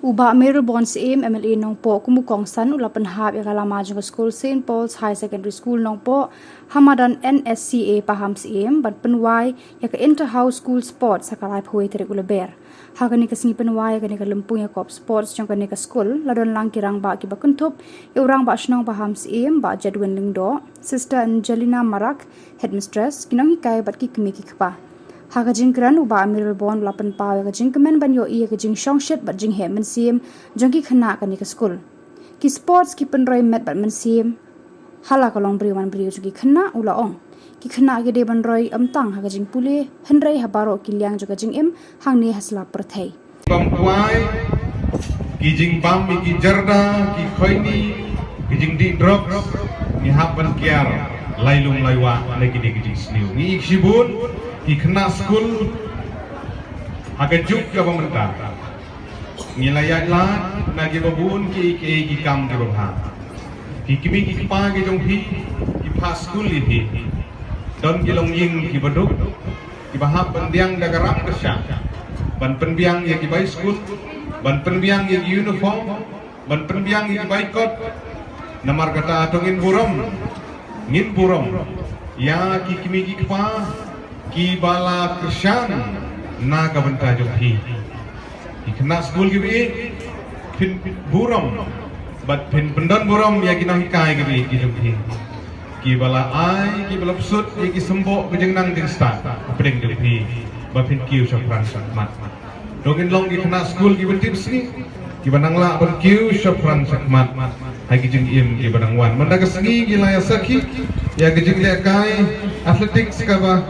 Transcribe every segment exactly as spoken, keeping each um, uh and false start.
U Bah Mayralborn Syiem, M L A Nongpoh, kum u kongsan u la pynhap ïa ka lama jong ka skul Saint Paul's Higher Secondary School Nongpoh ha madan N S C A Pahamsyiem ban pynwai ïa ka Inter House School Sports ha ka laiphew tarik u Lber. Ha kane ka sngi pynwai ïa kane ka lympung ïakop sports jong kane ka skul la don lang ki rangbah kiba kynthup ïa u Rangbah Shnong Pahamsyiem, Bah Jedwin Lyngdoh, Sister Angelina Marak, Headmistress, ki nonghikai bad ki kmie ki kpa. Ha ka jingkren, u Bah Mayralborn u la pynpaw ïa ka jingkmen ban ïohi ïa ka jingshongshit bad jingheh mynsiem jong ki khynnah kane ka skul. Ki sports ki pynroi met bad mynsiem ha la ka longbriew manbriew jong ki khynnah, u la ong. Ki khynnah ki dei ban roi ym tang ha ka jingpule, hynrei ha baroh ki liang jong ka jingim hangne ha sla pyrthei. Bam kwai, ki jingbam ïa ki jarda, ki khoini, ki jingdih drugs, ngi hap ban kiar lai lum lai wah na kine ki jingsniew. Ngi ïeit shibun ki khynnah skul ha ka juk kaba mynta. Ngi la ïaid lad na kiba bun kiei kiei ki kam kiba bha. Ki kmie ki kpa ki jong phi ki phah skul ïa phi. Don ki longïing kiba duk kiba hap ban biang da ka rap ka shah ban pynbiang ïa ki bai skul, ban pynbiang ïa ki uniform, ban pynbiang ïa ki bai kot. Namar kata to ngin burom, ngin burom ïa ki kmie ki kpa kiba la kyrshan na ka bynta jong phi. Ki khynnah skul kiba ïeit, phin burom bad phin pyndon burom ïa ki nonghikai kiba ïeit ki jong phi, kiba la ai, kiba la pynsuh ïa ki symboh ka jingnang jingstad hapdeng jong phi ba phin kiew shaphrang shakhmat. To ngin long ki khynnah skul kiba tipsngi, kiba nang lah ban kiew shaphrang shakhmat ha ki jingim kiba nang wan. Mynta ka sngi ngi la ïa sakhi ïa ka jinglehkai athletics kaba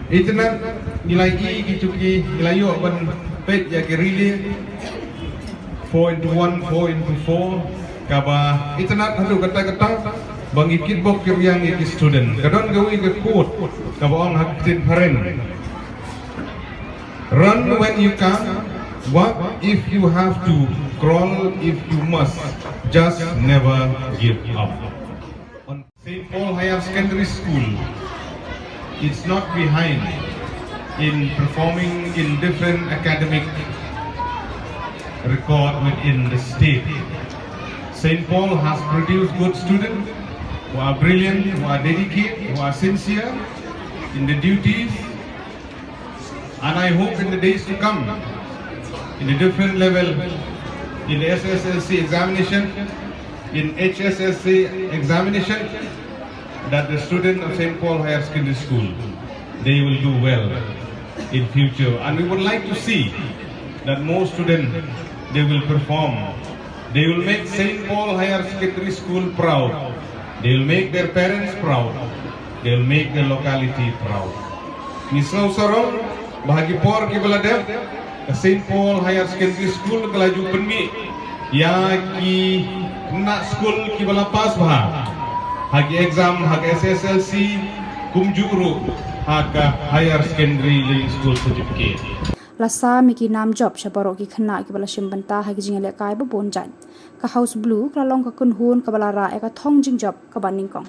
itynnad. Ngi la ïohi ki jong ki, ngi la ïoh ban peit ïa ki relay four into one, four into four, kaba itynnad haduh katta katta ba ngi kitbok kitrwiang ïa ki student. Ka don kawei ka quote kaba ong ha ka ktien phareng: "Run when you can, walk if you have to, crawl if you must, just never give up." On Saint Paul Higher Secondary School, it's not behind in performing in different academic record within the state. Saint Paul has produced good students who are brilliant, who are dedicated, who are sincere in the duties. And I hope in the days to come, in the different level, in the S S L C examination, in H S S C examination, that the student of Saint Paul Higher Secondary School, they will do well in future. And we would like to see that more students, they will perform. They will make Saint Paul Higher Secondary School proud. They will make their parents proud. They will make their locality proud. Ngi sngewsarong ba ha ki por kiba la dep, ka Saint Paul Higher Secondary School ka la ju pynmih ïa ki khynnah skul kiba la pass bha ha ki exam, ha ka S S L C, kumjuh ruh ha ka Higher Secondary Leaving School Certificate. La sam ïa ki nam jop sha baroh ki khynnah kiba la shim bynta ha ki jingïalehkai ba bun jait. Ka House Blue ka la long ka kynhun kaba la rah ïa ka thong jingjop kaba nyngkong.